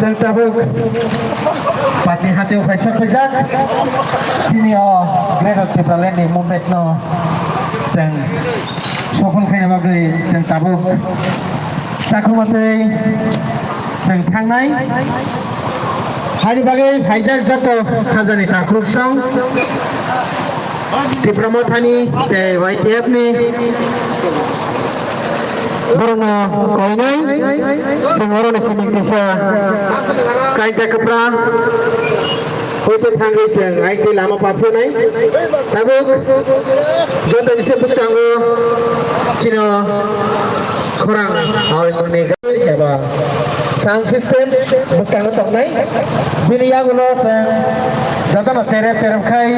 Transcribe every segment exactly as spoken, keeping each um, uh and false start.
Chwng tabuk patni hatio phaisa phaijak. Chini o Greater Tipraland ni movement no chwng sofol khaina bagwi chwng tabuk chakhuma twi chwng thangnai. Haini bagwi phaijak joto khajani takhuk song. Tipra Mothani tei Y T F ni borokno koinai, chwng oroni simi kisa kaita kwpra hoite thangwi chwng aiti lama paphrunai. Tabuk jotoni se bwskango chino khorang awi mungni eba sound system bwskango tongnai. Bini yagulo chwng jotono terep terep khai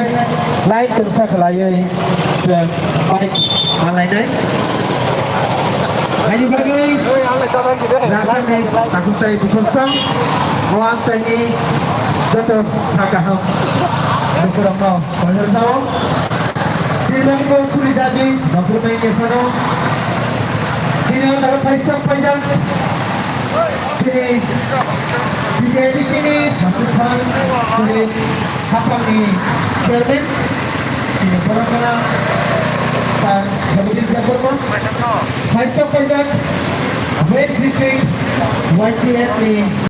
line twngsa khwlaiwi chwng bike manlainai. Haini bagwi rajani takhuk tei bukhuk song o amchaini joto kha kaham lukurokno koinor sao. Tini bagwi bo suri jadi nongkhormani phano. Tini o taro phaisa phaijak. Chini B J P chini Bhaskar Khan, chini Hapangni chairman, chini Borokara sir Jagadish Debbarma, phaisa phaijak West District Y T F ni